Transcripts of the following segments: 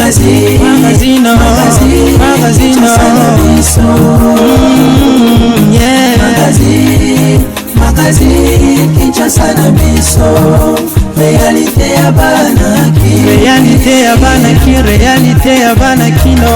Magazine, magazine, magazine, magazine, yeah. Magazine, magazine, Kinshasa na biso. Réalité ya bana ki. Réalité ya bana ki, réalité ya bana kino.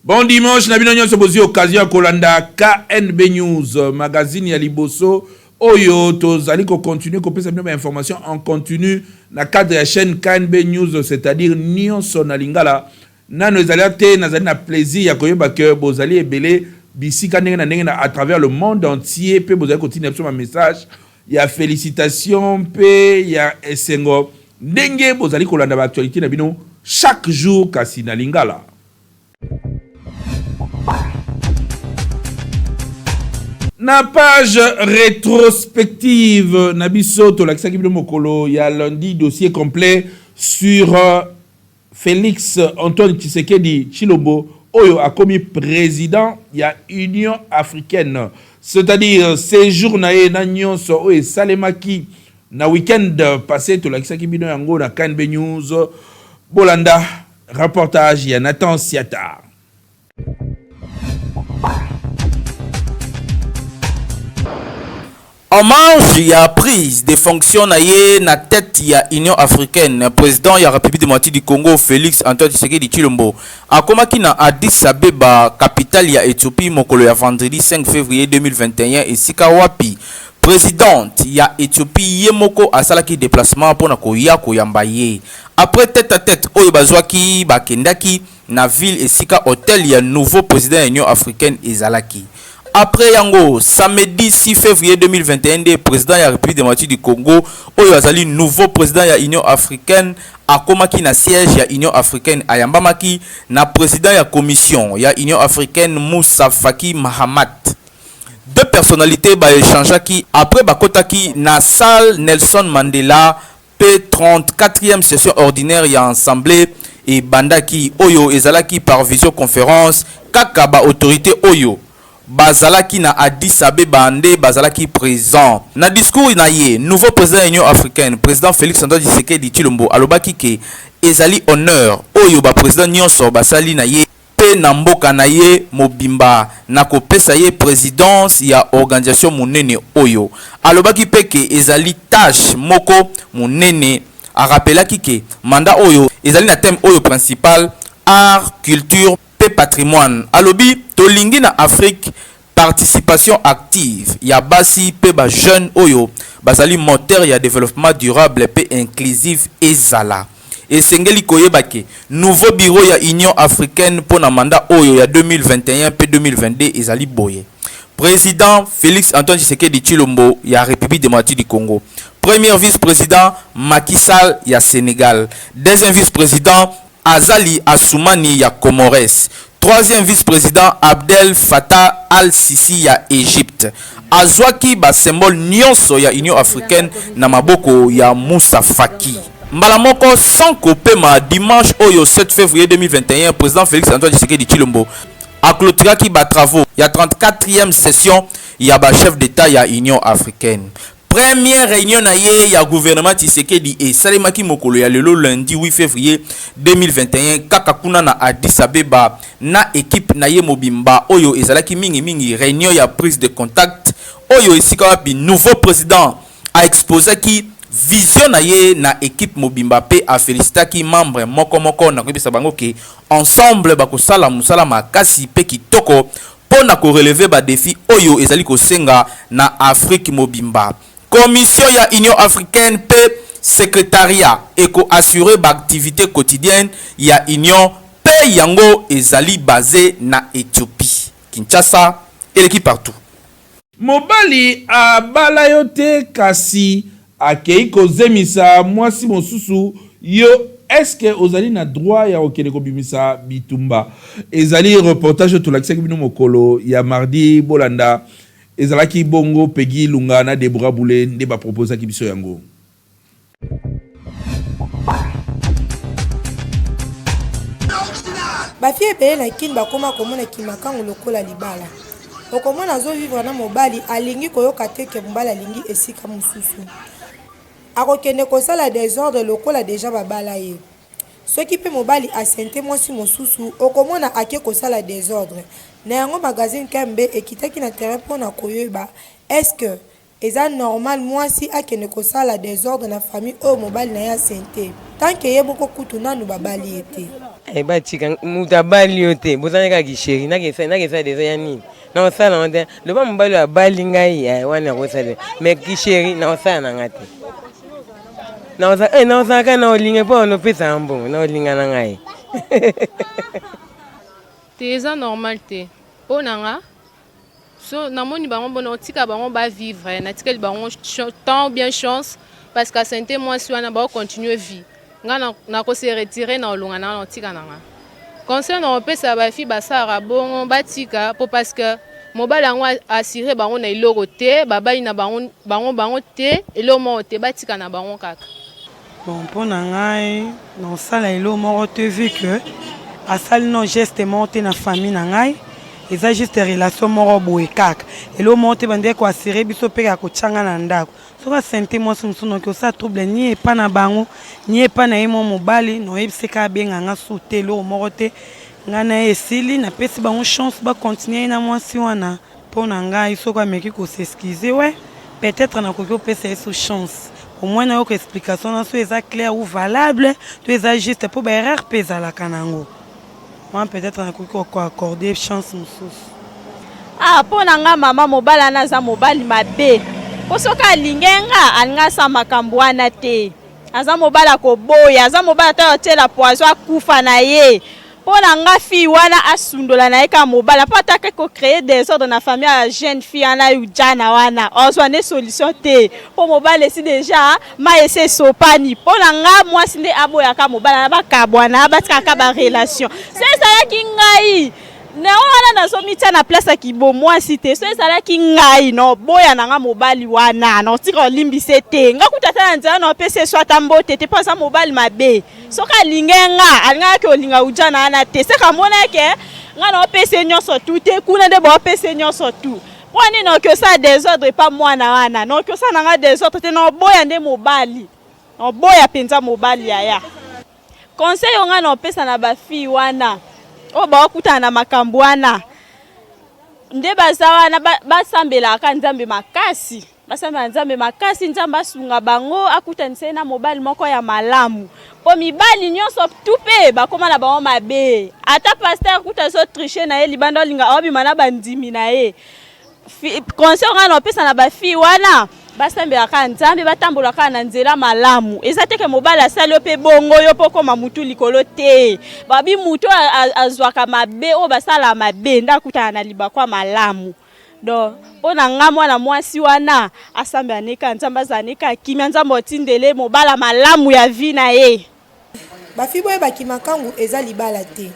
Bon dimanche na bino nyonso bozwi occasion ya kolanda KNB News, magazine ya liboso oyo tozali ko continuer kopesa bino ba information en continu na cadre ya chaîne KNB News, c'est-à-dire nyonso na lingala. Nano ezali te, nazali na plaisir ya koyeba ke bozali ebele bisika ndenge na ndenge na à travers le monde entier, mpe bozali kotinda biso ba message ya félicitation mpe ya esengo ndenge bozali kolanda ba actualité na bino chaque jour kasi na lingala. Na page rétrospective na biso tolakisaki bino mokolo ya lundi dossier complet sur Félix Antoine Tshisekedi Tshilombo oyo akomi président ya Union africaine, c'est-à-dire séjour na ye na nyonso oyo esalemaki na week-end passé. Tolakisaki bino yango na KNB News. Bolanda reportage ya Nathan Siata. En marge ya prise de fonction na ye na tête ya Union africaine, président ya République démocratique du Congo Félix Antoine Tshisekedi Tshilombo akomaki na Addis Abeba, capitale ya Ethiopie, mokolo ya vendredi 5 février 2021, esika wapi présidente ya Ethiopie ye moko asalaki déplacement mpona koya koyamba ye. Après tête à tête oyo bazwaki, bakendaki na ville esika hôtel ya nouveau président ya Union africaine ezalaki. Après yango, samedi 6 février 2021 nde président ya République démocratique du Congo oyo azali nouveau président ya Union africaine akomaki na siège ya Union africaine. Ayambamaki na président ya commission ya Union africaine Moussa Faki Mahamat. Deux personnalités baéchangeaki. Après, bakotaki na salle Nelson Mandela mpe 34e session ordinaire ya assemblée ebandaki, oyo ezalaki par visioconférence. Kaka baautorité oyo bazalaki na Addis Abeba nde bazalaki présent. Na discours na ye, nouveau président ya Union africaine, président Félix Antoine Tshisekedi Tshilombo, alobaki ke ezali honneur oyo baprésident nyonso basali na ye mpe na mboka na ye mobimba na kopesa ye présidence ya organisation monene oyo. Alobaki mpe ke ezali tâche moko monene. Arapelaki ke mandat oyo ezali na thème oyo principal, art, culture mpe patrimoine. Alobi tolingi na Afrique participation active ya basi mpe bajeune oyo bazali moteur ya développement durable mpe inclusif ezala. Esengeli koyeba ke nouveau bureau ya Union africaine mpo na mandat oyo ya 2021 mpe 2022 ezali boye: président Félix Antoine Tshisekedi Tshilombo ya République démocratique du Congo, premier vice-président Macky Sall ya Sénégal, deuxième vice-président Azali Assoumani ya Comores, troisième vice-président Abdel Fattah Al-Sisi ya Égypte. Azwaki basymbole nyonso ya Union africaine na maboko ya Moussa Faki mbala moko sans kopema. Dimanche oyo 7 février 2021, président Félix Antoine Tshisekedi Tshilombo aclôturaki batravaux ya 34e session ya bachef d'État ya Union africaine. Première réunion na ye ya gouvernement Tshisekedi esalemaki mokolo ya lelo lundi 8 février 2021, kaka kuna na Addis Abeba, na équipe na ye mobimba, oyo ezalaki mingimingi réunion ya prise de contact, oyo esika wapi nouveau président aexposaki vision na ye na équipe mobimba mpe afélicitaki membre moko moko na koyebisa bango ke ensemble bakosala mosala makasi mpe kitoko mpo na korelever badéfi oyo ezali kosenga na Afrique mobimba. Commission ya Union africaine mpe secrétariat ekoassure baactivité quotidienne ya union, mpe yango ezali basé na Éthiopie. Kinshasa eleki partout. Mobali abala yo te kasi akei kozemisa mwasi mosusu, yo est-ce ozali na droit ya kokende kobimisa bitumba? Ezali reportage oyo tolakisaki bino mokolo ya mardi. Bolanda, ezalaki bongo Pegi Lunga na Debora Bule nde baproposaki biso yango. Bafille ebele na Kini bakóma komona kimakango lokola libala. Okomona azovivre na mobali, alingi koyoka te ke mobali alingi esika mosusu, akokende kosala désordre lokola déjà babala ye. Soki pe mobali a ceinte mwasi mosusu, okomona ake kosala desordre. Na yango magazine KMB ekitaki na terrain po na koyeba est-ce que eza normal mwasi akende kosala desordre na famille oyo mobali na ye a ceinte tant que ye moko kutu nanu babali ye te? Eh batika mutu abali yo te bozali kaka ki cheri nakesala nakesala deja ya nini nakosala yango te loba mobali oyo abali ngai eh, wana nakosala mais ki cheri nakosala na ngai te nakozala kaka na olinga mpo opesaka mbongo na olinga na ngai. Te eza normal te po na nga so namoni bango bona otika bango ba vivre natikeli bango temps ou bien chance parce que asente mwasi wana bao continuer vie nga nako se retirer na olonga na otika na nga conseil na opesa ba fille basalaka bongo batika po parce que mobali yango assure bango na eloko te babali na bango bango bango te eloko moko te batika na bango kaka. Bon mpo na ngai nakosala eloko moko te vu que asali no geste moko te na famille na ngai eza juste relation moko boye kaka eloko moko te bandeki koassure biso mpe ya kotya ngai na ndako soki asente mwasi mosusu noki osala trouble ni epa na bango ni epa na ye mwa mobali noyebisi kaka abenga nga su te eloko moko te ngai na ye esili napesi bango chance bacontinue ye na mwasi wana. Mpo na ngai soki ameki ko s'excuser ouais peut-etre nakoki kopesa ye su chance au moins nayoka explication na soki eza claire ou valable to eza juste mpo ba erreur mpe ezalaka na yango wana peut-etre nakoki ko accorder chance mosusu. Ah po na nga mama mobali wana aza mobali mabe po soki alinge nga alinga asala makambo wana te aza mobali akoboya aza mobali ata otiela poison akufa na ye Po na nga fille wana asundola na ye kaka mobali po ata ake ko creer desordre na famille ya jeune fille wana ujana wana ozwa nde solution te po mobali esi dejà mayi esi esopani po na nga mwasi nde aboya kaka mobali wana bakabwana batika kaka ba relation soki ezalaki ngai na wana nazomitia na place ya kibomwasi te soki ezalaki ngai no boya na nga mobali wana na otika olimbise te nga kutu ata na nzela na opesa ye so ata mbote te po aza mobali mabe. Soki alinge nga alingaki olinga ujana wana te seke amona ke nga na opesa ye nyonso tu te kuna nde baopesa ye nyonso tu mpo nini naoki osala desordre epa mwana wana naoki osala na nga desordre te naoboya nde mobali naoboya mpenza mobali yaya conseil oyo nga naopesa na bafille wana oyo baokutana na makambo wana nde baza wana basambelaka nzambe makasi Basambela Nzambe makasi, Nzambe asunga bango, akutanisa ye na mobali moko ya malamu. Po mibali nyonso tu pe bakoma na bango mabe. Ata pasteur kutu azo tricher na ye libanda olinga obima na bandimi na ye. Conseil nga na opesa na ba fille wana basambela kaka Nzambe, batambola kaka na nzela malamu. Eza te ke mobali asali yo pe bongo yo po okoma mutu likolo te. Babi mutu azwaka mabe oyo basala mabe nde akutana na libaku ya malamu. Donc mpo na nga mwana mwasi wana asambela ne kaka Nzambe azala ne kaka kimia Nzambe otindele mobala malamu ya vie na ye. Ba fille boyeba ki makangu eza libala te.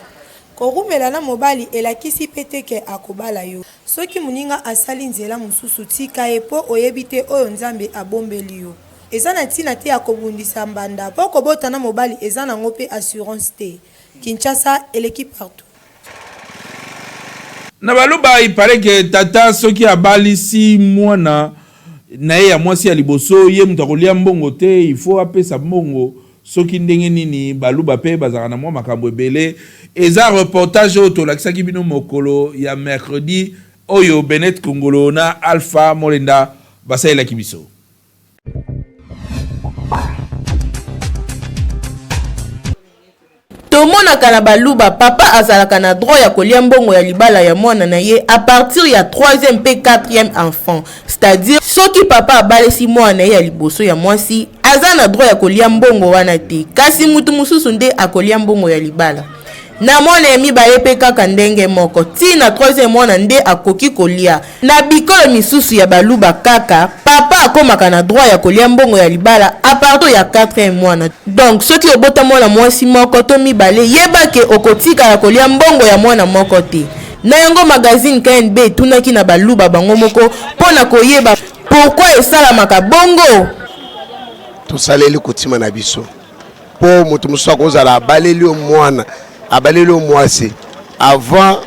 Korumela na mobali elakisi pe te ke akobala yo. Soki muninga asali nzela mususu tika ye po oyebi te oyo Nzambe abombeli yo. Eza na tina te ya kobundisa mbanda po kobota na mobali eza nango pe assurance te. Kinshasa eleki partout. Na baluba il parait que tata soki abalisi mwana naye ya mwasi ya liboso ye moto akolia mbongo te il faut apesa mbongo soki ndenge nini baluba pe bazalaka na mwa makambo ebele eza reportage oyo tolakisaki bino mokolo ya mercredi oyo Benet Kongolo na Alpha Molenda basalelaki biso. Tomonaka na baluba papa azalaka na droit ya kolia mbongo ya libala ya mwana na ye à partir ya troisième mpe quatrième enfant c'est-à-dire soki papa abalisi mwana na ye ya liboso ya mwasi aza na droit ya kolia mbongo wana te kasi mutu mosusu nde akolia mbongo ya libala na mwana ya mibale mpe kaka ndenge moko ti na troisième mwana nde akoki kolia. Na bikolo misusu ya baluba kaka papa akomaka na droit ya kolia mbongo ya libala à partir ya quatrième mwana. Donc soki obota mwana mwasi moko to mibale yeba ke okotikala kolia mbongo ya mwana moko te. Na yango magazine KNB etunaki na baluba bango moko mpo na koyeba pourquoi esalamaka bongo. Tosaleli kotima na biso mpo moto mosusu akozala abaleli yo mwana abaleli yo mwasi avant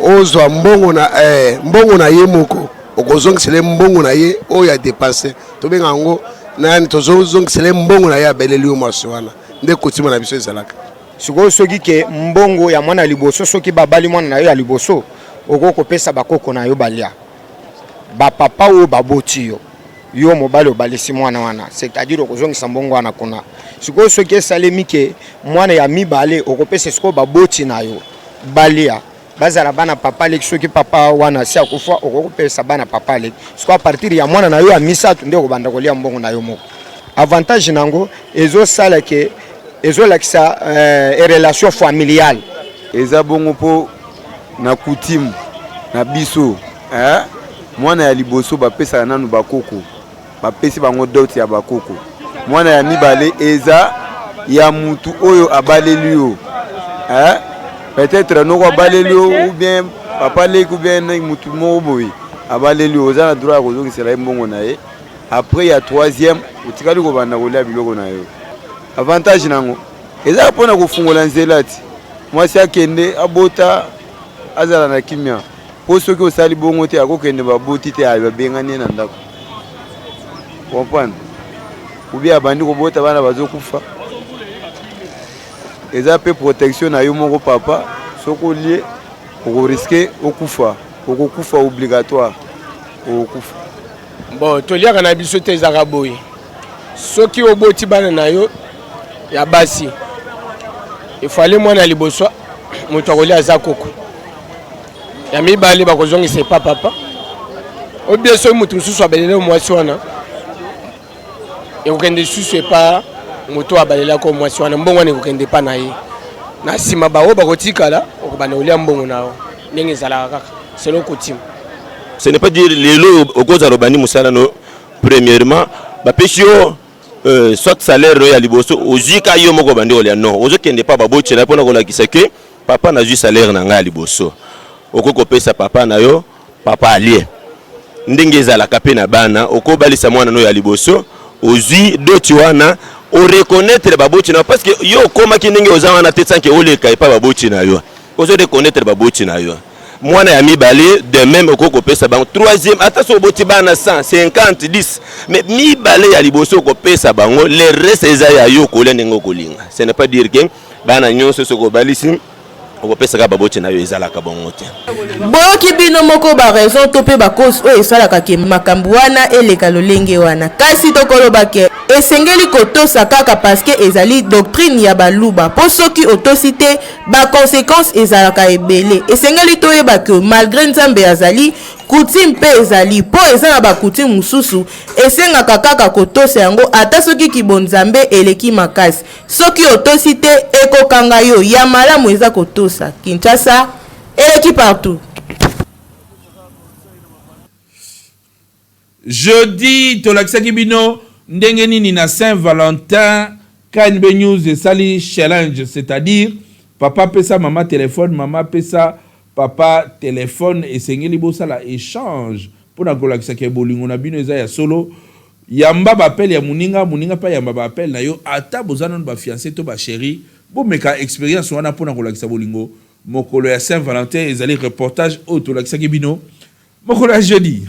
ozwa mbongo na, eh, mbongo na ye moko okozongisela ye mbongo na ye oyo adepense tobenga yango nani tozozongisela ye mbongo na ye abeleli yo mwasi wana nde kotima na biso ezalaka. Sikoyo soki ke mbongo ya mwana ya liboso, soki babali mwana na yo ya liboso, okoki kopesa bakoko na yo balia, bapapa oyo baboti yo, yo mobali obalisi mwana wana, c'est-à-dire okozongisa mbongo wana kuna. Sikoyo soki esalemi ke mwana ya mibale, okopesa sikoyo baboti na yo balia, bazala bana papa leki. Soki papa wana asi akufa, okoki kopesa bana papa leki. Sikoyo a partir ya mwana na yo ya misato nde okobanda kolia mbongo na yo moko. Avantage nango ezosala ke ezolakisa eh, relation familiale. Eza bongo mpo na coutume na biso eh? Mwana ya liboso bapesaka nanu bakoko, bapesi bango dot ya bakoko. Mwana ya mibale eza ya mutu oyo abaleli yo eh? Peut-être noko abaleli yo ou bien papa leki ou bien mutu moko boye abaleli yo, oza na droit ya kozongisela ye mbongo na ye. Après ya troisième otikali kobanda kolia biloko na yo. Avantage nango eza mpona kofungola nzela ti mwasi akende abota azala na kimia, mpo soki osali bongo te akokende baboti te babengani ye na ndako, comprendre ou bien abandi kobota bana bazokufa. Eza mpe protection na yo moko papa, soki olie okoriske okufa, okokufa obligatoire, okokufa. Bon, toliaka na biso te, ezalaka boye. Soki oboti bana na yo ya basi, efale mwana ya liboso moto akolia aza koko, ya mibale bakozongisa epa papa, obie soki moto mosusu abelele mwasi wana ekokende lisusu epa moto abalelaka mwasi wana, mbongo wana ekokende epa na ye. Na nsima baoyo bakotikala okobanda kolia mbongo na yo ndenge ezalaka kaka selon coutume. Ce n'est pas dire lelo okozala obandi mosala no, premièrement bapesi yo euh, soit salaire no ya liboso ozwi ka yo moko obandi kolia, non, ozokende pa baboti na yo mpona kolakisa ke papa nazwi salaire na ngai ya liboso. Okoki kopesa papa na yo, papa alie ndenge ezalaka mpe na bana. Okobalisa mwana no ya liboso, ozwi doti wana, oreconnaître baboti na yo, parce que yo okomaki ndenge oza wana te sans que oleka epai baboti na yo. Ozo reconnaître baboti na yo. Mwana ya mibale de même, okoki kopesa bango. Troisième, ata soki oboti bana 100, 50, 10, mais mibale ya liboso okopesa bango, le reste eza ya yo kolia ndenge okolinga. Ce n'est pas dire que bana nyonso soki obalisi okopesaka baboti na yo, ezalaka bongo te. Boyoki bino moko ba raison to mpe ba cause oyo esalaka ke makambo wana eleka lolenge wana. Kasi tokoloba ke esengeli kotosa kaka parce que ezali doctrine ya baluba, mpo soki otosi te ba consequences ezalaka ebele. Esengeli toyeba ke malgre Nzambe azali, coutume mpe ezali, mpo eza na ba coutume mosusu esengaka kaka kotosa yango ata soki kibonzambe eleki makasi. Soki otosi te ekokanga yo. Ya malamu eza kotosa. Kinshasa eleki partout. Jeudi tolakisaki bino ndenge nini na Saint Valentin KNB News esali challenge, c'est-à-dire papa pesa mama téléphone, mama pesa papa téléphone, esengeli bosala échange mpona kolakisa ke bolingo na bino eza ya solo. Yamba ba appel ya moninga, moninga mpe ayamba ba appel na yo, ata boza nano ba fiancé to ba chéri, bomeka expérience wana mpona kolakisa bolingo mokolo ya Saint Valentin. Ezali reportage oyo tolakisaki bino mokolo ya jeudi.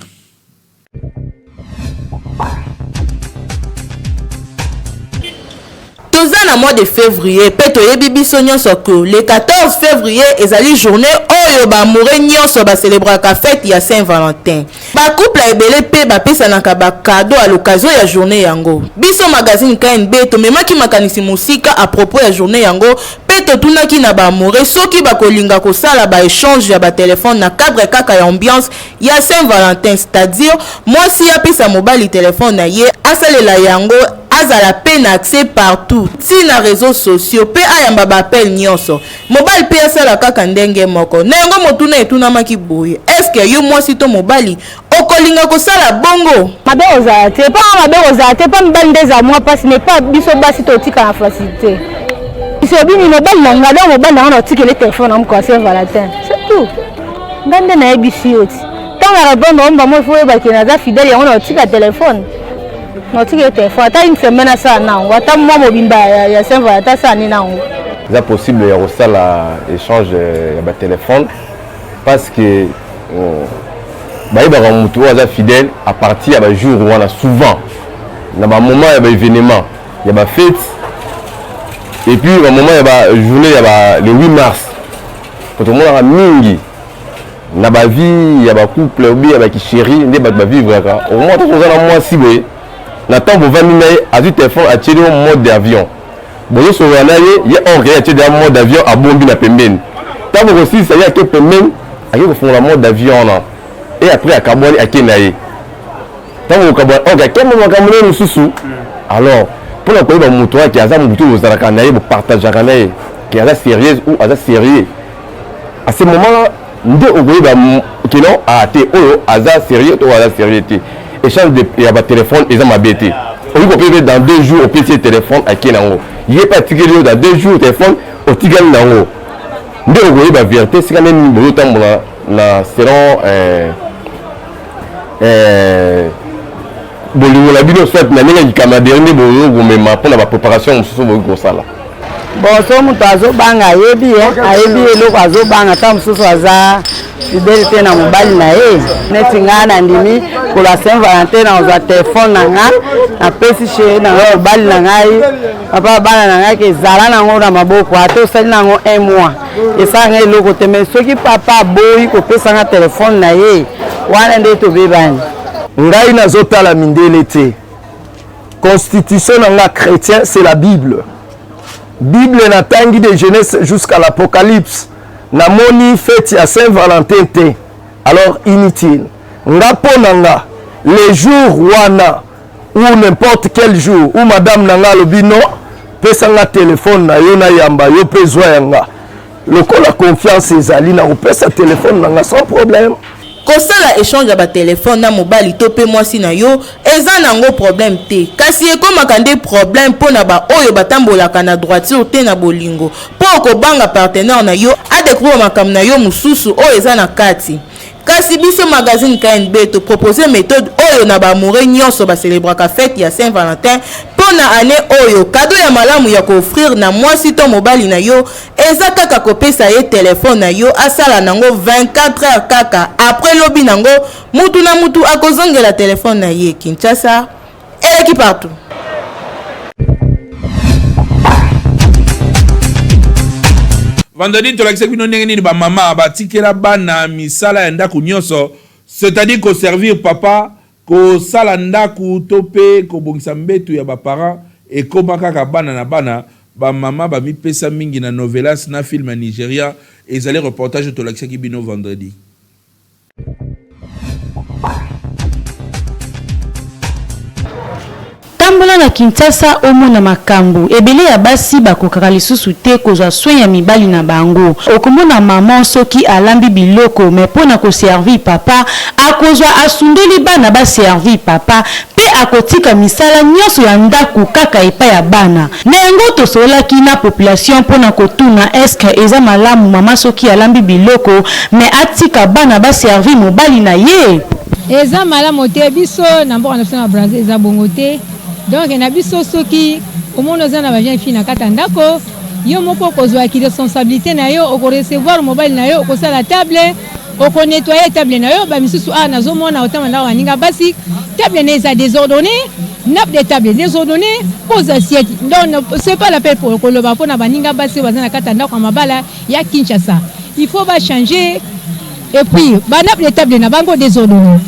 Toza na mois de février mpe toyebi biso nyonso ke le 14 février ezali journée oyo ba amoureux nyonso bacelebraka fête ya Saint Valentin. Ba couple ebele mpe bapesanaka ba cadeau à l'occasion ya journée yango. Biso magazine KNB tomemaki makanisi mosika à propos ya journée yango mpe totunaki na ba amoureux soki bakolinga kosala ba échange ya ba téléphone na cadre kaka ya ambiance ya Saint Valentin, c'est-à-dire mwasi apesa mobali téléphone na ye asalela yango, azala mpe na accès partout ti na réseaux sociaux mpe ayamba ba appel nyonso, mobali mpe asala kaka ndenge moko na yango. Motuna etunamaki boye: est-ce yo mwasi to mobali okolinga kosala bongo? Mabe kozala te, mpo mabe kozala te, mpo mibali nde ezala mwa mpasi, mais pa biso basi totika na facilité. Biso bini mobali na nga, donc mobali na nga na otikele telefone na mokolo ya Saint Valentin, c'est tout. Nga nde nayebisi yo ti ntango na répondre omba mo ifo oyebake naza fidèle yango na otika telefone, na otikele telefone ata une semaine asala na yango, ata mwa mobimba ya Saint Valentin asala nini na yango. Eza possible ya kosala échange ya batelefone parce que bayebaka motu oyo aza fidèle à partir ya bajour wana. Souvent na bamoment ya baévénement ya bafete. Et puis ba moment ya ba journée ya ba le 8 mars po tomonaka mingi na ba vie ya ba couple ou bien ya ba kichéri nde bato ba vivraka okomona to oza na mwasi boye na ntango bovandi na ye azwi telefone atieli yo mode d'avion bozosolola na ye ye or ye atie deja mode d'avion abombi na pembeni ntango bokosilisa ye ake pembeni ake kofungola mode d'avion wana et après akabwani ake na ye ntango okabwani ok akemba makambo na ye mosusu alors mpo na koyeba moto wana ke aza moto oyo ozalaka na ye bopartageaka na ye ke aza sérieuse ou aza sérieux à ce moment là nde okoyeba ke non ah te oyo aza sérieux to aza sérieux te échange ya batelefone eza mabe te okoki kopesa mpe dans deux jours opesi ye telefone ake nango ye mpe atikeli yo dans deux jours telefone otikali nango nde okoyeba vérité esika nde nini bozotambola na selon euh, euh, bolingo na bino soit na ndenge ya kicamaderie nde bozo komema mpo na bapréparation mosusu bokoki kosala. Bon, so moto azobanga ayebi eh, ayebi eloko azobanga ntango mosusu aza fidèle te na mobali na ye neti ngai nandimi kola saint valentin nakozwa telefone na nga napesi chéri na ngai mobali na ngai papa bana na ngai ke zala nango na maboko ata osali nango un mois esala ngai eloko te mais soki papa aboyi kopesa nga telefone na ye wana nde tobebani Ngai nazotala mindele te. Constitution na nga chrétien c'est la Bible. Bible natangi de Genèse jusqu'à l'Apocalypse. Namoni fête ya Saint Valentin te. Alors inutile. Nga po na nga les jours wana ou n'importe quel jour ou madame na nga alobi non pesa nga téléphone na yo nayamba yo mpe zwa ya nga lokola confiance ezali nakopesa telefone na nga sans problème. Kosala echange ya ba telephone na mobali to pe mwasi na yo eza nango problème te kasi ekomaka nde problème po na ba oyo batambolaka na droiture te na bolingo po okobanga partenaire na yo a decouvrir ba makambo na yo mosusu oyo eza na kati. Kasi biso magazine KNB to proposer methode oyo na ba amoureux nionso ba celebraka fete ya Saint Valentin po na annee oyo cadeau ya malamu ya ko offrir na mwasi to mobali na yo eza kaka kopesa ye telephone na yo asala nango 24 heures kaka après lobi nango mutu na mutu akozongela telephone na ye Kinshasa eleki partout. Vendredi tolakisaki bino ndenge nini ba mama batikela bana misala ya ndako nyonso, c'est-à-dire ko servir papa, kosala ndako to pe kobongisa mbetu ya ba parents ekoma kaka bana na bana, ba mama bamipesa mingi na novelas na film ya Nigeria, ezali reportage oyo tolakisaki bino vendredi. Tambola na Kinshasa omona makambu. Ebele ya basi bakokaka lisusu te kozwa soin ya mibali na bango. Okomona maman soki alambi biloko mais pona ko servir papa, akozwa asundoli bana ba servir papa pe akotika misala nionso ya ndaku kaka epai ya bana. Na yango tosololaki na population pona kotuna est-ce que eza malamu mama soki alambi biloko mais atika bana ba servir mobali na ye? Eza malamu te biso na mboka na biso na Brazza eza bongo te donc na biso soki omoni oza na ba jeune fille na kati ya ndako yo moko okozwa ki responsabilite na yo oko recevoir mobali na yo okosala table oko nettoyer table na yo ba misusu awa nazo mona otama ndako baninga basi table na eza desordonne nappe de table desordonne pose assiette donc c'est pas la peine koloba pona baninga basi oyo baza na kati ya ndako ya mabala ya Kinshasa il faut ba changer Et puis ba nappe de table na bango desordonne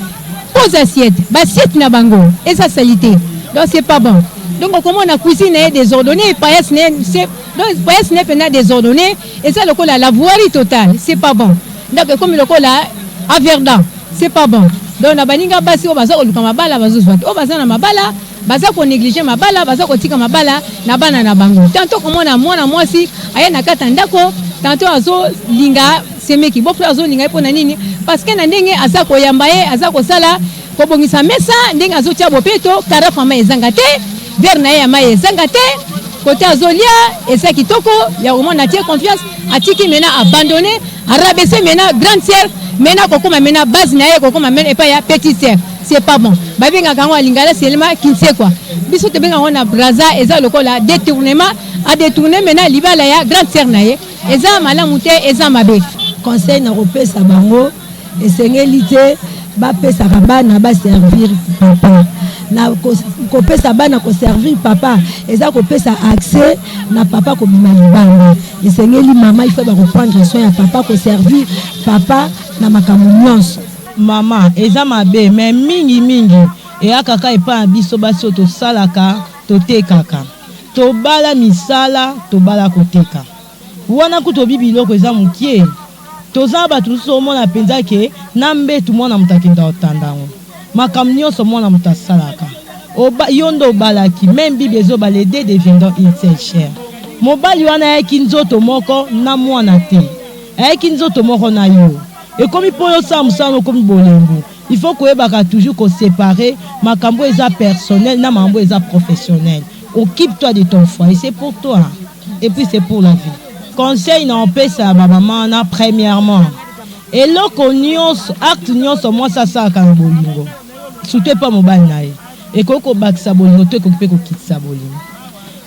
pose assiette ba assiette na bango eza salite donc c'est pas bon donc okomona cuisine na ye desordonne paillasse na ye donc paillasse na ye pena desordonne eza lokola la voirie totale c'est pas bon ndako ekomi lokola averdan c'est pas bon donc na baninga basi oyo baza koluka mabala bazozwa te oyo baza na mabala Baza ko negliger mabala, baza kotika mabala na bana na bango. Tantot komona mwana mwasi aye na kati ya ndako, tantot azo linga semeki. Beau frère azo linga ye pona nini? Parce que na ndenge aza koyamba ye, aza kosala kobongisa mesa, ndenge azo tia bopeto, carafe ya mayi ezanga te, verre na ye ya mayi ezanga te, cote azo lia eza kitoko ya komona atie confiance, atiki maintenant abandonne, a rabaisser maintenant grande sœur, maintenant kokoma maintenant base na ye ekokoma meme epai ya petite sœur. C'est pas bon. Babengaka yango na lingala seulement kinsekwa. Biso tobengaka yango na Brazza eza lokola detournement, a detourner maintenant libala ya grande sœur na ye. Eza malamu te, eza mabe. Conseil nakopesa bango esengeli te bapesaka bana ba servir papa. Na kopesa bana koservir papa eza kopesa accès na papa kobima libanda. Esengeli mama il faut ba koprendre soin ya papa, koservir papa na makambo nyonso. Mama eza mabe mais mingi mingi eyaka kaka epai na biso basi oyo tosalaka totekaka tobala misala tobala koteka wana kutu obi biloko eza mukie toza na batu mosusu omona penza ke na mbetu mwana moto akenda kotanda yango makambo nionso mwana moto asalaka oba yo nde obalaki meme bible ezoba les deux deviendront une seule chair mobali wana ayaki nzoto moko na mwana te ayaki nzoto moko na yo Ekomi po yo osala musala no okomi bolembu il faut koyebaka toujours ko separer makambo oyo eza personnel na makambo oyo eza professionnel occupe toi de ton foyer c'est pour toi et puis c'est pour la vie. Conseil na opesa ba maman wana premièrement eloko nionso acte nionso mwasi asalaka na bolingo surtout epa mobali na ye ekoki kobakisa bolingo to ekoki pe kokitisa bolingo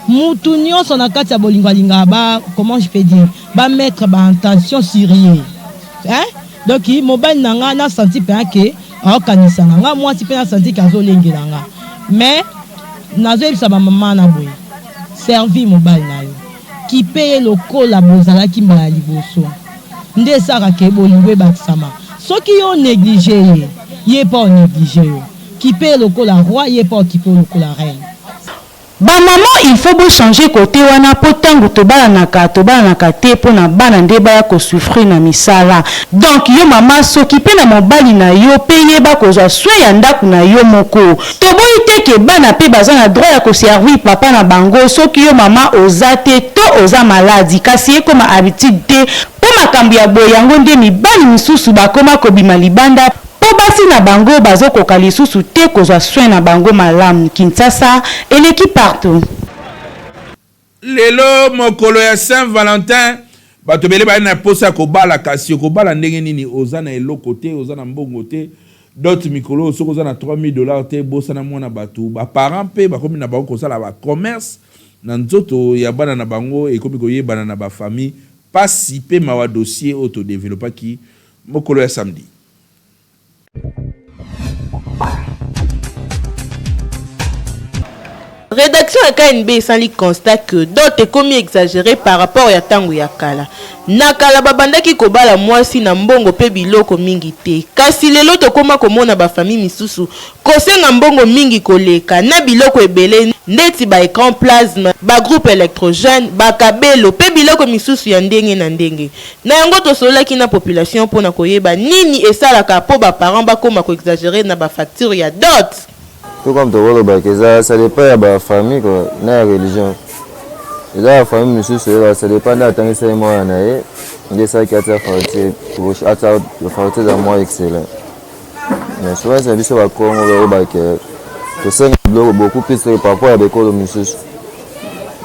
mutu nionso na kati ya bolingo alingaka ba comment je peux dire ba mettre ba intention sur ye hein donc mobali na nga na senti penza ke aokanisa na nga mwasi pe na senti ke azolengela nga mais nazoyebisa ba mama na boye servir mobali na yo kipe ye lokola bozalaki mbala ya liboso nde esalaka ke bolingo ebakisama soki yo o negliger ye ye pe ao negliger yo kipe ye lokola roi ye pe aokipe yo lokola reine. Ba maman il faut bo changer cote wana po tangu tobalanaka tobalanaka te pona bana nde baya ko souffrir na misala donc yo maman s'occuper na mobali na yo pe yeba kozwa soin ya ndaku na yo moko toboyi te ke bana pe baza na droit ya ko servir papa na bango soki yo maman oza te to oza maladi kasi ekoma habitude te po makambu ya boye yango nde mibali misusu bakoma kobima libanda Po basi na bango bazo koka lisusu te kozwa soin na bango malamu Kinshasa eleki partout. Lelo mokolo ya Saint Valentin, bato ebele bazali na posa ya kobala kasi okobala ndenge nini oza na eloko te, oza na mbongo te, dot mikolo oyo soki oza na 3000 dollars te bosana mwana batu, ba parents pe bakomi na bango kosala ba commerce na nzoto ya bana na bango ekomi koyebana na ba famille, pasi pe mawa dossier oyo to developpaki mokolo ya samedi. Redaction ya KNB esali constat que dot ekomi exagere par rapport ya tango ya kala. Na kala babandaki kobala mwasi na mbongo pe biloko mingi te. Kasi lelo tokoma komona ba famille misusu kosenga mbongo mingi koleka na biloko ebele ndeti ba ecran plasme, ba groupe electrogène, ba kabelo pe biloko misusu ya ndenge na ndenge. Na yango tosololaki na population mpo na koyeba nini esalaka mpo ba parents bakoma ko exagerer na ba factures ya dot. Tout comme tokoloba ke eza ça depend ya ba famille quoi na ya religion. Eza ba famille misusu oyeba ça depend nde atangisaki mwana na ye nde esalaki atia facture atia facture eza mwa excellent. Mais souvent na biso ba Kongo bayoba ke tosenga biloko beaucoup plus par rapport ya bekolo misusu.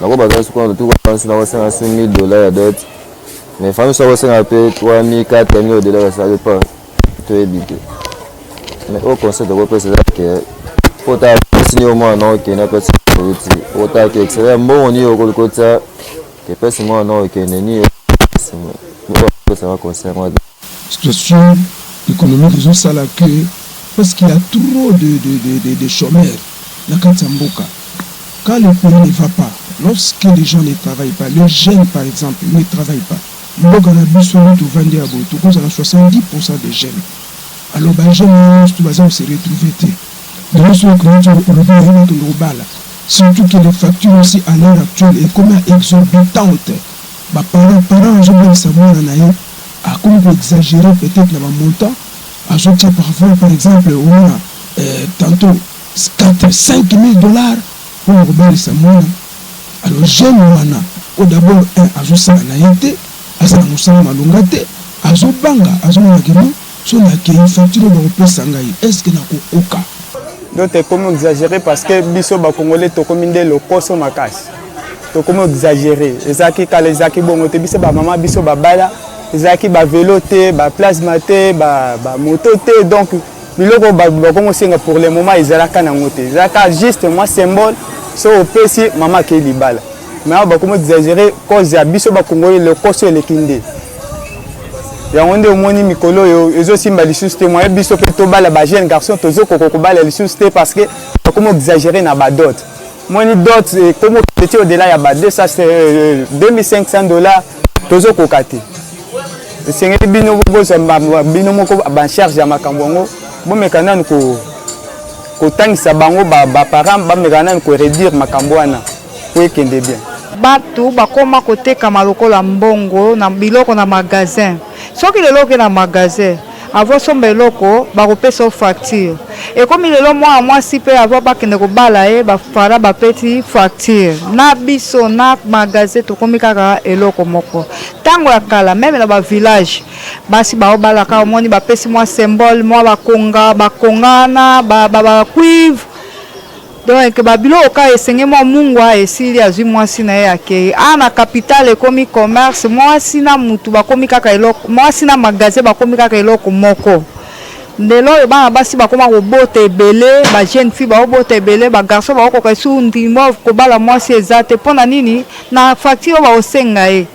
Nako baza sikoyo tout comme nakosenga 1000 dollars ya dot. Mais famille soki akosenga pe 3000 4000 au delà ça dépend toyebi te. Mais oyo conseil tokopesa eza ke po ta pesi nini mwana na okende apesi oluti otala ke excellent mbongo nini okoluka otia epesi mwana na okende nini opesaka conseil yango. Situation économique ezosala que parce qu'il y a trop de, de, de, de, de chômeurs na kati ya mboka. Quand le pays ne va pas, lorsque les gens ne travaillent pas, les jeunes par exemple ne travaillent pas, mboka na biso nde tovandi ya boye tokozala 70% des jeunes. Alors ba jeunes nyonso tout baza ko se retrouver te. Lelo soki okoki olobi na ye nakende kobala, surtout que les factures aussi à l'heure actuelle ekomi exorbitante. Ba parents, parents azobalisa mwana na ye akomi ko exagerer peut-etre na ba montants azotia parfois par exemple omona tantot 4 5000 dollars pona kobalisa mwana alors jeune wana oyo d'abord un azosala na ye te aza na mosala malonga te azobanga azomona ke non soki nakeyi facture oyo bakopesa ngai est ce que nakokoka. Dot ekomi exagere parce que biso ba congolais tokomi nde lokoso makasi tokomi exagere ezalaki kala ezalaki bongo te biso ba mama biso babala ezalaki ba velo te ba plasma te ba, ba moto te donc Biloko bakomi kosenga pour le moment ezalaka nango te, ezalaka juste mwa symbole soki opesi mama akei libala. Mais awa bakomi exagere cause ya biso ba congolais lokoso eleki nde yango nde omoni mikolo oyo ezosimba lisusu te moye biso mpe tobala ba jeune garçon tozokoka kobala lisusu te parce que Bakomi exagérer na badot. Moni dot ekomi okende ti au-delà ya ba 200, 2500 dollars, tozokoka te. Esengeli bino bozwa bino moko bancharge ya makambo yango, bomeka nanu kotangisa bango, baparent bameka nanu koréduire makambo wana po ekende bien. Bato bakoma kotekama lokola mbongo na biloko na magasin. Soki lelo oke na magasin, avant somba eloko, bakopesa yo facture. Ekomi lelo mwana mwasi mpe, avant bakende kobala ye, bafara bapeti facture. Na biso na magasin tokomi kaka eloko moko. Ntango ya kala, même na bavillage, basi baobalaka, omoni bapesi mwa symbole, mwa bakonga, bakonga wana, bacuivre, donc babiloko kaka esenge mwa mungwa, esili, azwi mwasi na ye, akei. Awa na capitale ekomi commerce. Mwasi na mutu bakomi kaka eloko, mwasi na magasin bakomi kaka eloko moko. Lelo oyo bana basi bakoma kobota ebele, bajeune fille baobota ebele, bagarçon baokoka esu ndimo kobala mwasi eza te. Mpo na nini? Na facture oyo bakosenga ye,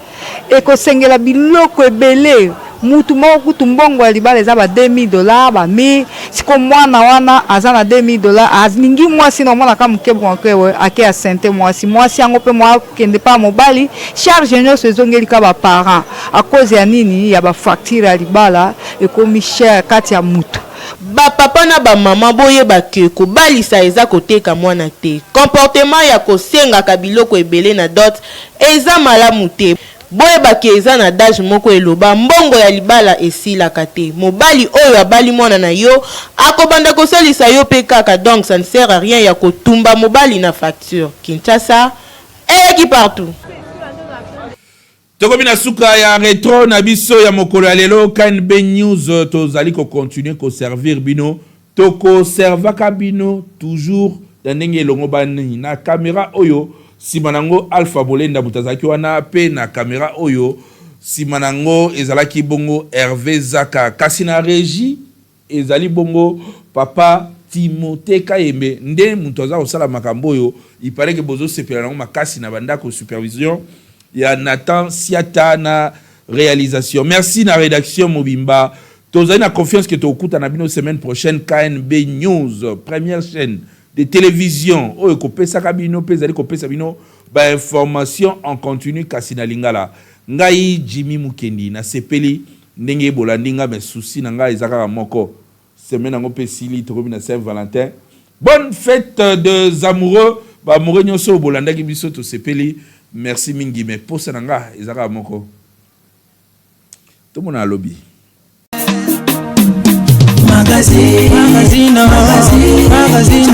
ekosengela biloko ebele. Mutu moko kutu, mbongo ya libala eza ba 2000 dollars, ba 1000. Siko mwana wana aza na 2000 dollars, alingi mwasi na omonaka moke moke ake asente mwasi. Mwasi yango mpe mwa akende pa mobali, charge nyonso ezongeli ka baparent. À cause ya nini? Ya bafacture ya libala ekomi cher kati ya mutu. Bapapa na bamama, boyeba ke kobalisa eza koteka mwana te. Comportement ya kosengaka biloko ebele na dot eza malamu te. Boyeba ke eza na adage moko eloba: mbongo ya libala esilaka te. Mobali oyo abali mwana na yo akobanda kosalisa yo mpe kaka, donc ça ne sert à rien ya kotumba mobali na facture. Kinshasa eleki partout. Tokomi na suka ya retro na biso ya mokolo ya lelo. KNB News, tozali kocontinue koservir bino, tokoservaka bino toujours na ndenge elongo bani. Na kamera oyo, nsima nango Alpha Bolenda moto azalaki wana, mpe na kamera oyo, nsima nango ezalaki bongo Hervé Zaka, kasi na régie ezali bongo papa Timote Kayembe nde moto aza kosala makambo oyo. Ipareke bozosepela nango makasi na bandako, supervision ya Nathan Siata na réalisation. Merci na rédaction mobimba. Tozali na confiance ke tokutana bino semaine prochaine. KNB News, première chaîne de télévision oyo ekopesaka bino mpe ezali kopesa bino bainformation en continu, kasi na lingala. Ngai Jimmy Mukendi, nasepeli ndenge bolandi nga, mais souci na ngai eza kaka moko: semaine yango mpe esili, tokomi na Saint Valentin. Bonne fête des amoureux, baamoureux nyonso oyo bolandaki biso, tosepeli, merci mingi. Mais posa na nga eza kaka moko: tomona alobi. Magazine, magazine, magazine, magazine,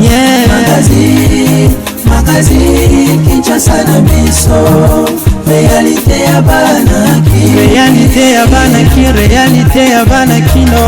yeah. Magazine, magazine, Kinshasa na biso, réalité ya bana ki, réalité ya bana ki, réalité ya bana kino.